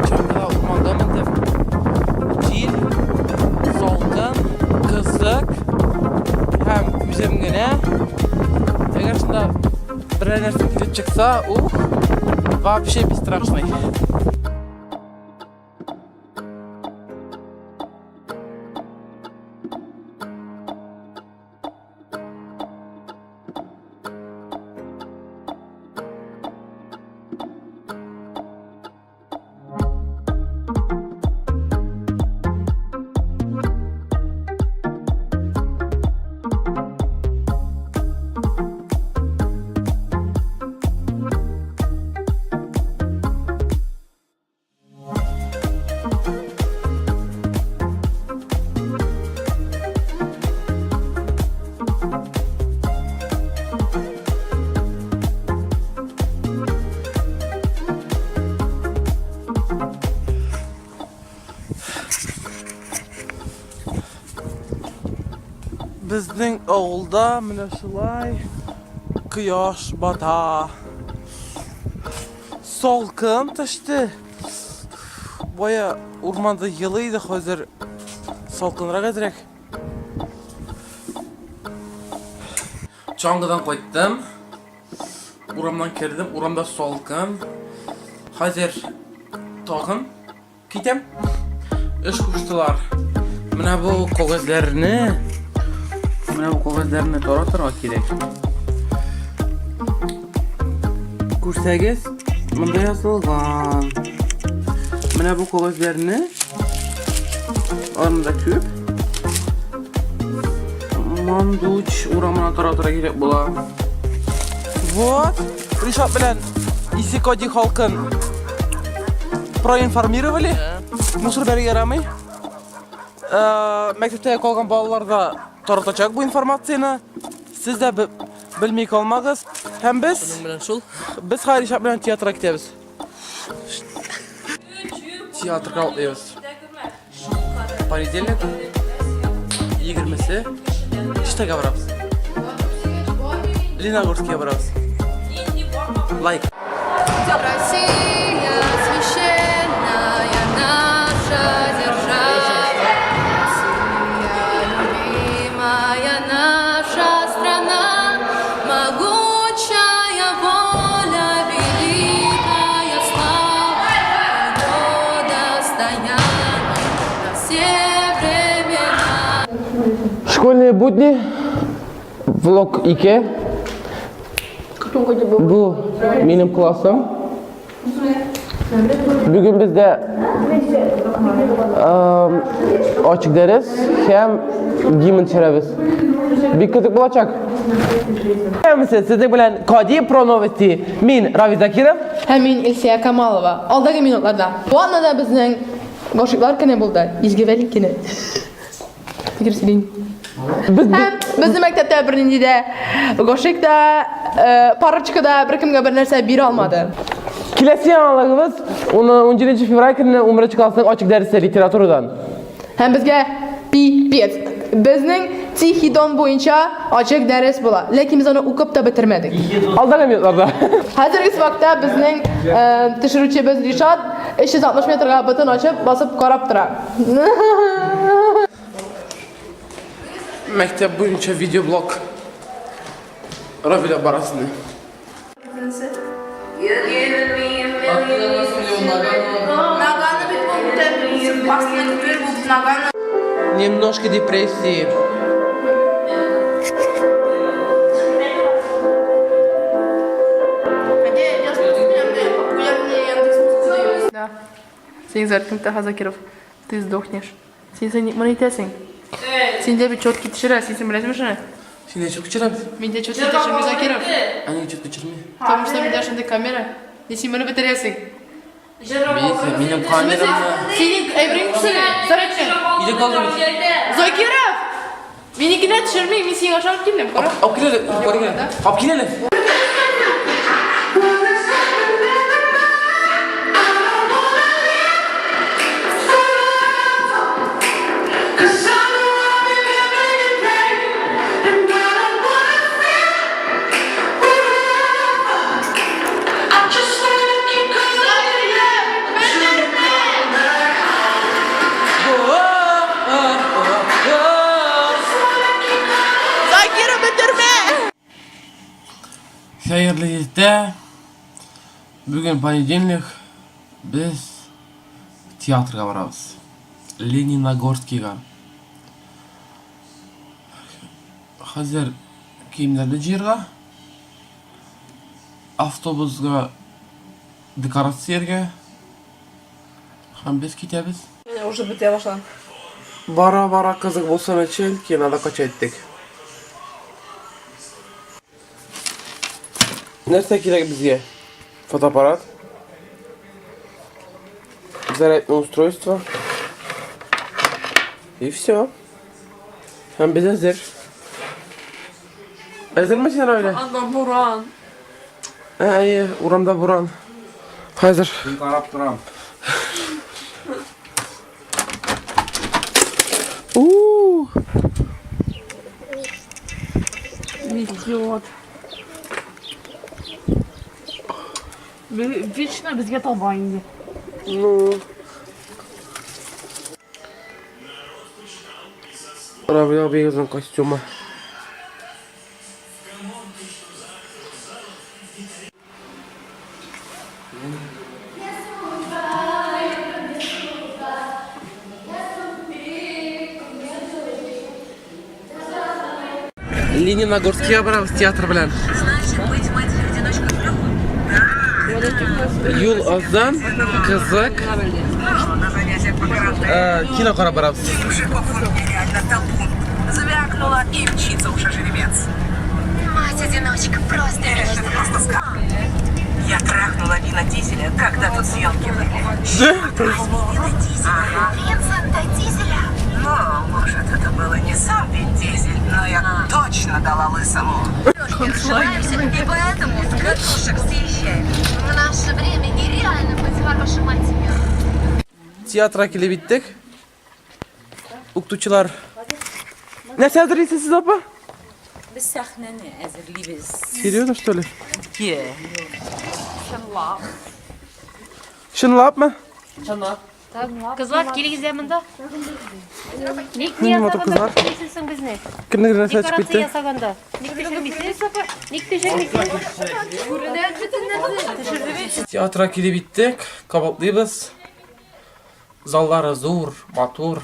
Чаңгыда урманга мендем. Җил, салкын, кызык һәм үзем генә. Әгәр шунда берәр нәрсә килеп чыкса, ух, вообще бесстрашный. Безнең авылда менә шулай кояш бата. Салкын төште. Бая урманда елы иде, хәзер салкынрак әзрәк. Чаңгыдан кайттым. Урамнан кердем, урамда салкын. Хәзер тагын китәм. Эш куштылар. Менә бу кәгазьләрне, менә бу кәгазьләрне таратырга кирәк. Күрсәгез, монда язылган. Менә бу кәгазьләрне алар күп. Мандуч урамына таратырга кирәк була. Вот, Ришат белән Исекоди халкын проинформировали. Мусор бәрергә ярамый. Мәктәптә калган балалар да таратачак бу информацияне. Сез дә белми калмагыз. Һәм без Шуның белән шул. Без хәзер Ришат белән театрга китәбез. Театрга атлыйбыз. Понедельник, 20-се. Чистайга барабыз. Лениногорскига барабыз. Лайк. Россия священная наша держава, Россия любимая наша страна, могучая воля, великая слава, ее достояние на все времена. Школьные будни. Влог 2. Бу минем классым. Бүген бездә ачык дәрес һәм гимн төшерәбез. Бик кызык булачак. Исәнмесез, сезнең белән Кади про новости. Мин Равил Закиров. Һәм мин Илсия Камалова. Алдагы минутларда. Бу атнада безнең гашыйклар көне булды. Изге Вәли көне. Фикер сөйлим. Без Һәм безнең мәктәптә бернинди дә гашыйк та, парочка да беркемгә бер нәрсә бирә алмады. Киләсе яңалыгыбыз 17 февраль көнне 11 классның ачык дәресе литературадан. Һәм безгә пипец. Безнең Тихий Дон буенча ачык дәрес була. Ләкин без аны укып та бетермәдек. Алдагы минутларда. Хәзерге вакытта безнең төшерүчебез Ришат 360 метрга ботын ачып, басып карап тора. Мәктәп буенча видеоблог. Равилә барасыны. Немножко депрессии. Да. Син заркин Таха Закиров. Ты сдохнешь. Син син моны итәсең. Син дә бит четкий төшерә, син син беләсеңме шуны? Син дә четкий төшерәм. Мин дә четкий төшерми, Закиров. Ә нигә четкий төшерми? Потому что миндә шундый камера. И син моны бетерәсең. Минем камерамны. Синең әйберең төшерә. Зарядка. Өйдә калды бит. Закиров! Минекенә төшерми, мин сиңа ышанып килдем. Кара. Алып кил әле, карыйк. Алып кил әле. Хәерле иртә. Бүген понедельник. Без театрга барабыз. Лениногорскийга. Хәзер киемнәрне җыярга. Автобусга декорация Һәм без китәбез. Менә уже бетә башлаган. Бара-бара кызык булсын өчен кинода кача иттек. Нәрсә кирәк безгә? Фотоаппарат. Зарядное устройство. И все. Һәм без әзер. Әзерме син, Равилә? Анда буран. Әйе, урамда буран. Хәзер. Мин карап торам. У! Идиот. Вечно безгә таба инде. Ну. Равил абыегызның костюмы. Лениногорскига барабыз театр белән. Юл озын, кызык. Э, кино карап барабыз. Звякнула и мчится уже жеребец. Мать-одиночка, просто Просто Я трахнула Вина Дизеля, когда тут съемки были. Вина Дизеля. Винсента Дизеля. Ну, может, это было не сам Вин Дизель, но я точно дала лысому. Разживаемся, и поэтому с катушек съезжаем. В наше время нереально быть хорошей матерью. Театрга килеп җиттек. Укытучылар. Нәрсә әзерлисез сез, апа? Без сәхнәне әзерлибез. Серьезно, что ли? Ке. Чынлапмы? Кызлар, килегез дә монда. Ник Нинди матур кызлар. төшермисең безне? Кемнең нәрсә чыгып Декорация китте? ясаганда. Ник төшермисез? Ник төшермисез? Театрга килеп җиттек. Кабатлыйбыз. Заллары зур, матур.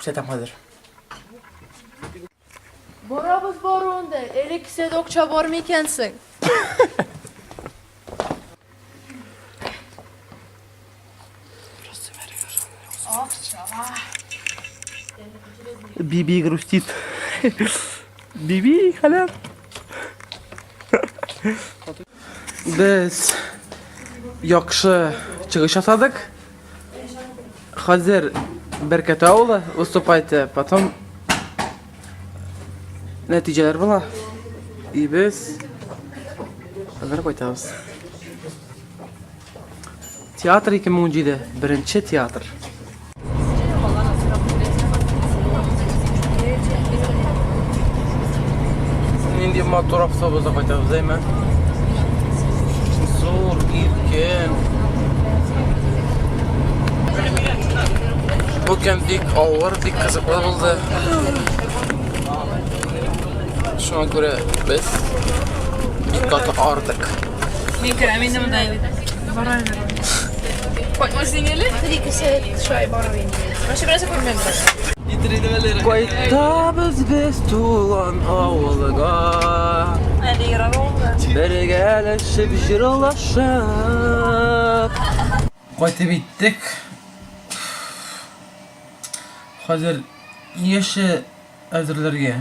Күрсәтәм хәзер. Барабыз баруында, әле кесәдә акча бармы икәнсең? Биби грустит. Биби, халяр. Без яхшы чыгыш ясадык. Хәзер Бәркәтә авылы выступать итә, потом нәтиҗәләр була. И без хәзер кайтабыз. Театр 2017, беренче театр. Нинди матур автобуста кайтабыз, әйме? Зур, иркен. Бу көн бик авыр, бик кызыклы булды. Шуңа күрә без бик каты ардык. Мин керәм инде монда. Кайтма син әле? Бер-ике сәгать шулай барыр инде. Вообще берәрсе күрмәдем. Кайтабыз без туган авылга. Әле ерак авылга. Бергәләшеп җырлашып. Кайтып җиттек. Хәзер яше әзерләргә.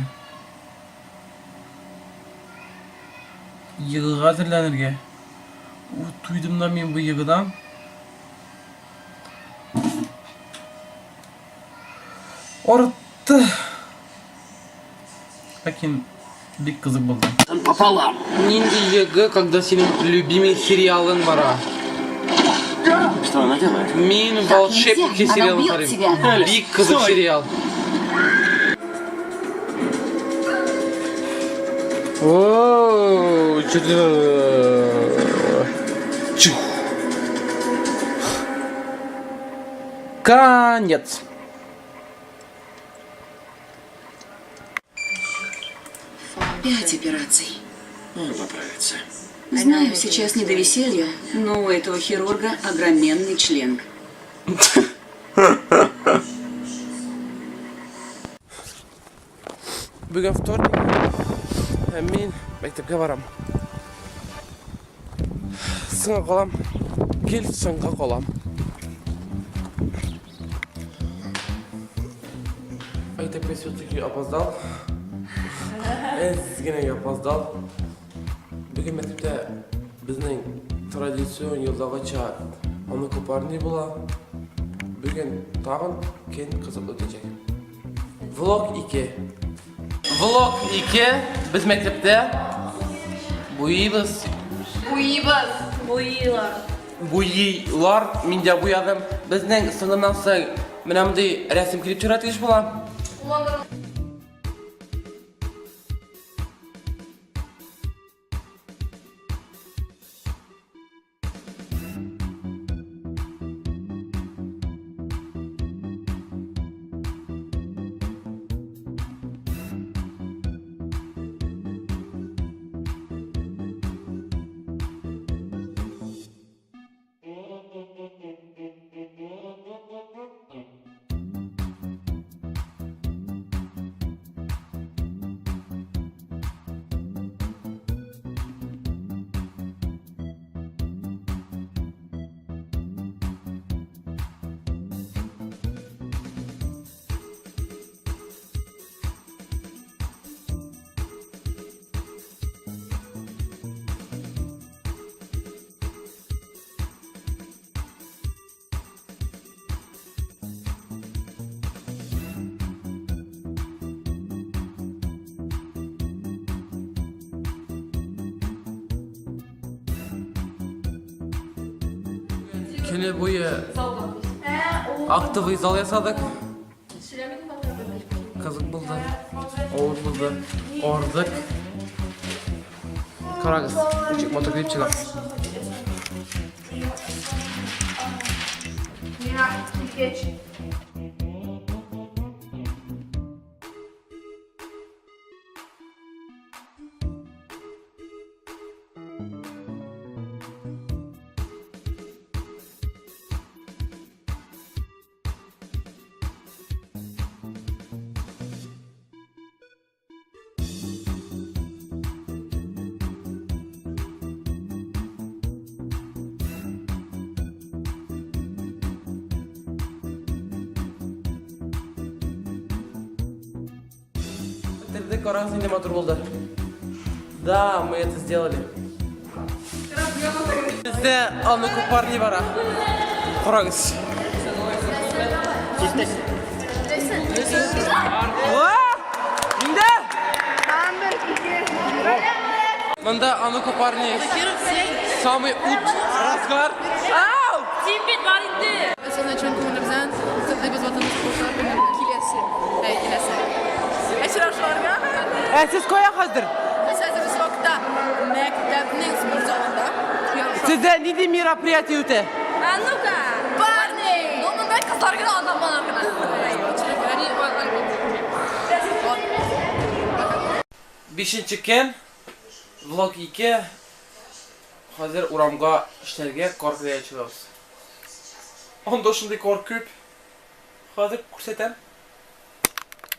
Егыга әзерләнергә. Туйдым да мин бу егыдан. Артты. Ләкин бик кызык булды. Пополам. Нинди ЕГЭ, когда синең любимый сериалың бара? Что она делает? Мин волшебники Она сериалын убьет карыйм. тебя. Бик кызык сериал. Оу, чё-то- Чух. Конец. Пять операций. Он поправится. Знаю, сейчас не до веселья, но у этого хирурга огроменный член. Бүген вторник һәм мин мәктәпкә барам. Соңга калам. Гел соңга калам. Мәктәпкә все-таки опоздал. Әз генә опоздал. Бүген мәктәптә безнең традицион елдагыча аны купарный була. Бүген тагын көн кызыклы үтәчәк. Влог 2. Влог 2. Без мәктәптә буйыбыз. Буйыбыз. Буйлар. Буйлар. Мин дә буядым. Безнең соңыннан соң менә мондый рәсем килеп чыгарга тиеш була. Көне буе актовый зал ясадык. Кызык булды. Авыр булды. Ардык. Карагыз, ничек матур килеп чыга. Бетердек, карагыз, нинди матур булды. Да, мы это сделали. Бездә а ну-ка парни бара. Карагыз. Ва! Инде! Монда а ну-ка парни. Самый ут разгар. Ау! Син бит бар инде. Без сезне чын күңелебездән котлыйбыз Ватаныбыз сугышлар көне белән. Киләсе. Әй, киләсе. Очрашуларга. Ә сез кая хәзер? Без хәзер вакытта мәктәпнең спорт залында ярышабыз. Сездә нинди мероприятие үтә? А ну-ка, парни! Ну, монда кызлар гына, аннан балалар гына. Бишенче көн, влог 2. Хәзер урамга эшләргә кар керергә чыгабыз. Анда шундый кар күп. Хәзер күрсәтәм.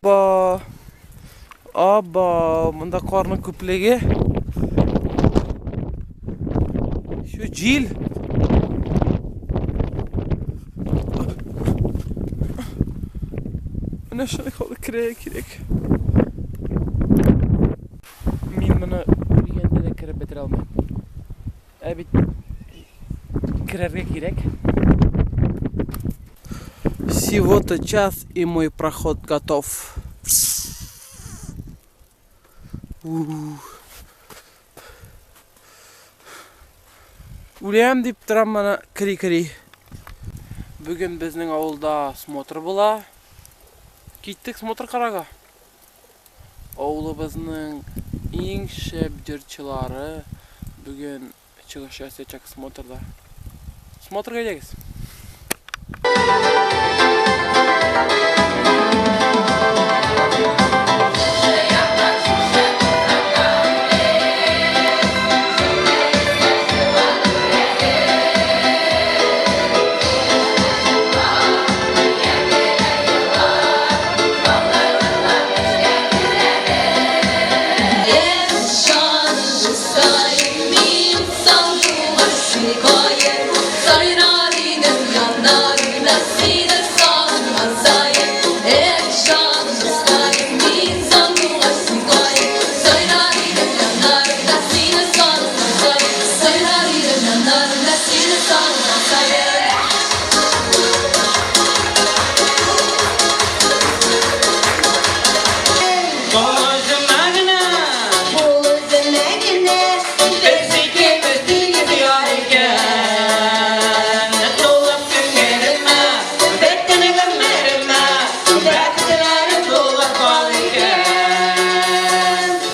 Ба. Аба, монда карның күплеге. Шу җил. Менә шуны халык керергә кирәк. Мин моны үлгәндә дә кереп бетерә алмыйм. Ә бит керергә кирәк. Всего-то час, и мой проход готов. Үләм дип торам моны кери-кери. Бүген безнең авылда смотр була. Киттек смотр карарга. Авылыбызның иң шәп җырчылары бүген чыгыш ясаячак смотрда. Смотрга әйдәгез.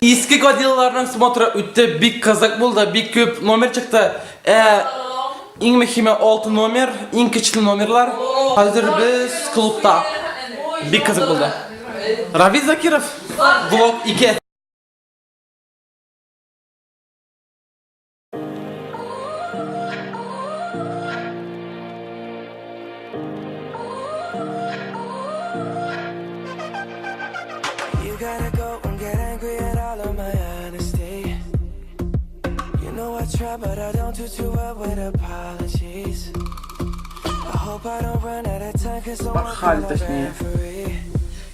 Иске Гадилаларның смотры үтте, бик кызык булды, бик күп номер чыкты. Ә, иң мөһиме 6 номер, иң көчле номерлар. Хәзер без клубта. Бик кызык булды. Равил Закиров, влог 2. You gotta go and get angry at all of my honesty. You know I try, but I don't do too well with apologies. I hope I don't run out of time, cause someone Бархаль, call a точнее. referee.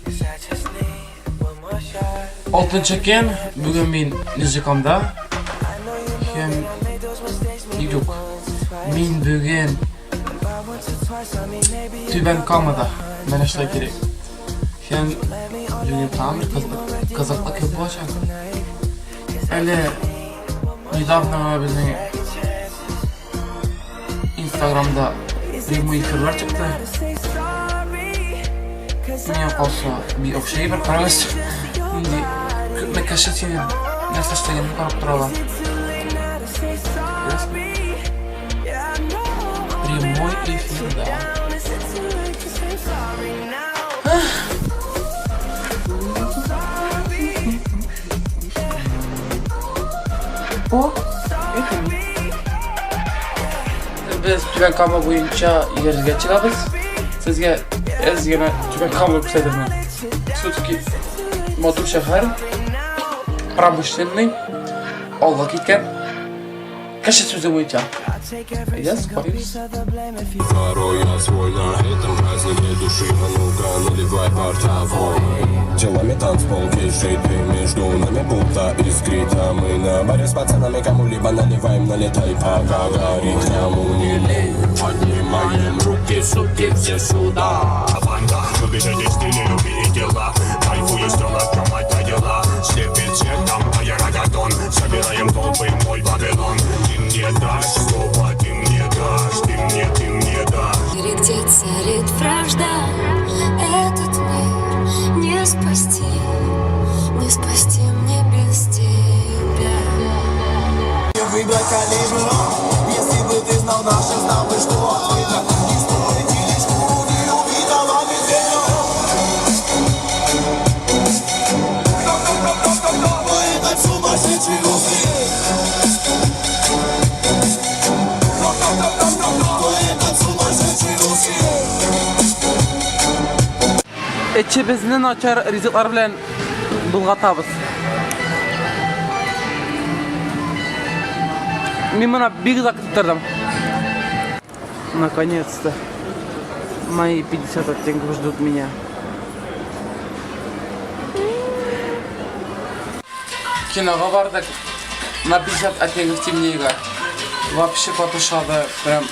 Cause I just need one more shot. Алтынчы көн, бүген мин Нижикамда. Һәм юк. Мин бүген Түбән Камада. Менә шулай кирәк. Һәм бүген тагын бер кызыклы кызыклы көн булачак. Әле недавно гына безнең Инстаграмда прямой эфирлар чыкты. Миңа калса, бик охшый бер карагыз. Инде күпме кеше синең нәрсә эшләгәнен карап торалар. Прямой эфирда. О, это мин. Без Түбән Кама буенча йөрергә чыгабыз. Сезгә әз генә Түбән Кама күрсәтермен. Все-таки матур шәһәр, промышленный, алга киткән. Кеше сүзе буенча. Әйдә, карыйбыз. Порой я свой на этом празднике души, а ну-ка наливай портовой. Телами танцпол кишит, и между нами будто искрит. А мы на баре с пацанами кому-либо наливаем, налетай, пока горит. Кому не лень, поднимаем руки, суки, все сюда. Банда, любишь эти стили, люби и дела. Кайфую с трона, дела. Слепит всех там, а я рагатон. Собираем толпы, мой Вавилон. Ты мне дашь слово, ты мне дашь, ты мне дашь. Мире, где царит вражда, этот мир не спасти, не спасти мне без тебя. Выбрать калибр, если бы ты знал наших, знал бы, что открыто. Не стоит делишку, не убитого медведя. Кто, кто, кто, кто, кто, кто, этот сумасшедший русский? Кто, кто, кто, кто, кто, кто, этот сумасшедший русский? Эчебезне начар ризыклар белән болгатабыз. Мин моны бик озак көтеп тордым. Наконец-то. Мои 50 оттенков ждут меня. Кинога бардык. На 50 оттенков темнее. Вообще каты ошады. Прям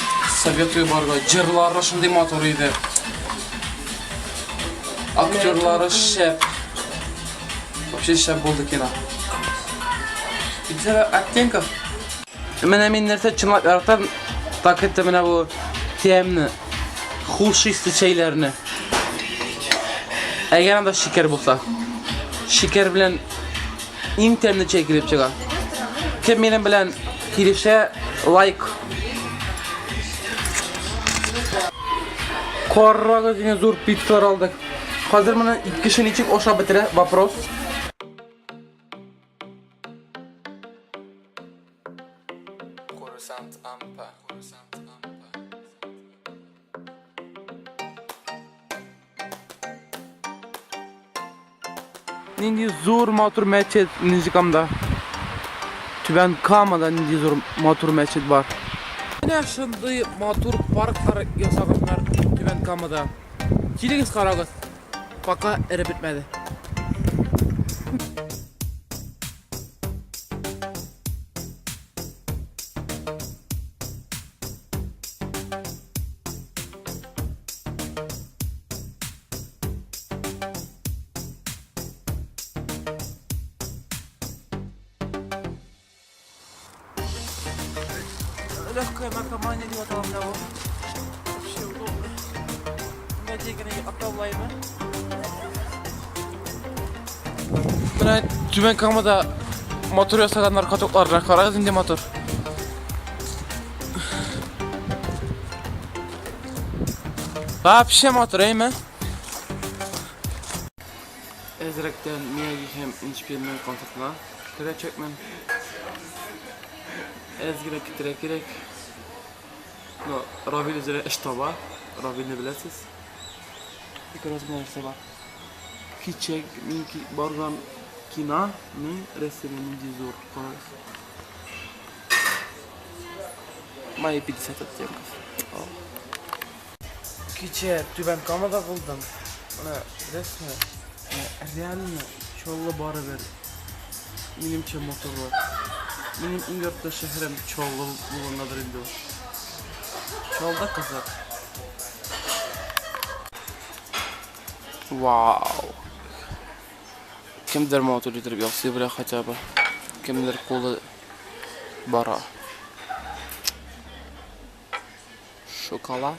советую барырга. Җырлары шундый матур иде. Актерлары шәп. Вообще шәп булды кино. 50 оттенков. Менә мин нәрсә чынлап яратам, так это менә бу тәмне, хуш исле чәйләрне. Әгәр анда шикәр булса. Шикәр белән иң тәмле чәй килеп чыга. Кем минем белән килешә, лайк. Карагыз, инде зур пиццалар алдык. Хәзер моны ике кеше ничек ашап бетерә, вопрос. Курсант Ампа. Курсант Ампа. Нинди зур матур мәчет Нижникамда. Түбән Камада нинди зур матур мәчет бар. Менә шундый матур парклар ясаганнар Түбән Камада. Килегез карагыз. Пока эреп бетмәде. Легкая наркомания дип атала менә бу. Вообще удобно. Менә тик кенә ата булаймы? Менә Түбән Камада мотор ясаганнар катокларына карагыз инде мотор. Вообще мотор, әйме? Әзрәктән Мияги һәм Инчпирның концертына керәчәкмен. Әз генә китерә кирәк. Но Равил үзенә эш таба. Равилне беләсез. Бик раз менә нәрсә бар. Кичә мин барган киноның рәсеме нинди зур. Карагыз. Мои 50 оттенков. Кичә Түбән Камада булдым. Менә беләсезме? Реально Чаллы барыбер минемчә матуррак. Минем иң яраткан шәһәрем Чаллы булгангадыр инде ул. Чаллыда кызык. Вау. Кемдер матур итеп ясый белә хотя бы. Кемдер кулы бара. Шоколад.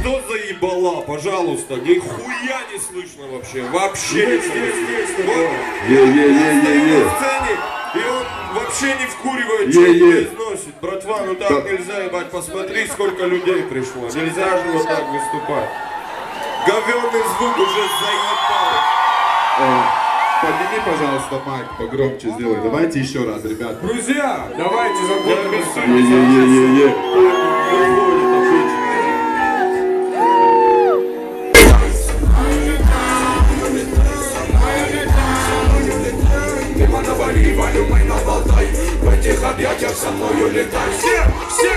Что за ебала, пожалуйста, нихуя не слышно вообще, вообще не слышно. Е-е-е-е-е. На сцене, и он вообще не вкуривает, что он произносит. Братва, ну так нельзя, ебать, посмотри, сколько людей пришло. Нельзя же вот так выступать. Говёный звук уже заебал. Подними, пожалуйста, майк, погромче сделай. Давайте еще раз, ребят. Друзья, давайте закончим. Е-е-е-е-е. Все, все!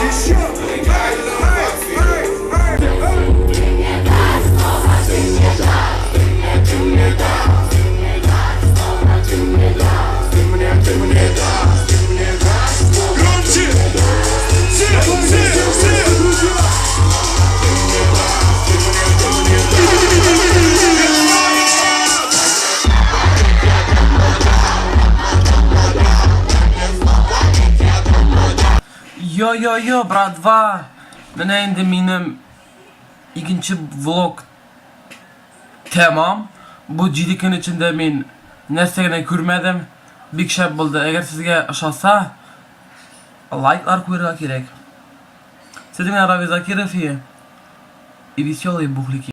Еще! Громче! Все, все, все, друзья! Йо-йо-йо, братва! Менә инде минем икенче влог тәмам. Бу 7 көн эчендә мин нәрсә генә күрмәдем. Бик шәп булды. Әгәр сезгә ошаса, лайклар куярга кирәк. Сезнең белән Равил Закиров и веселые бухлики.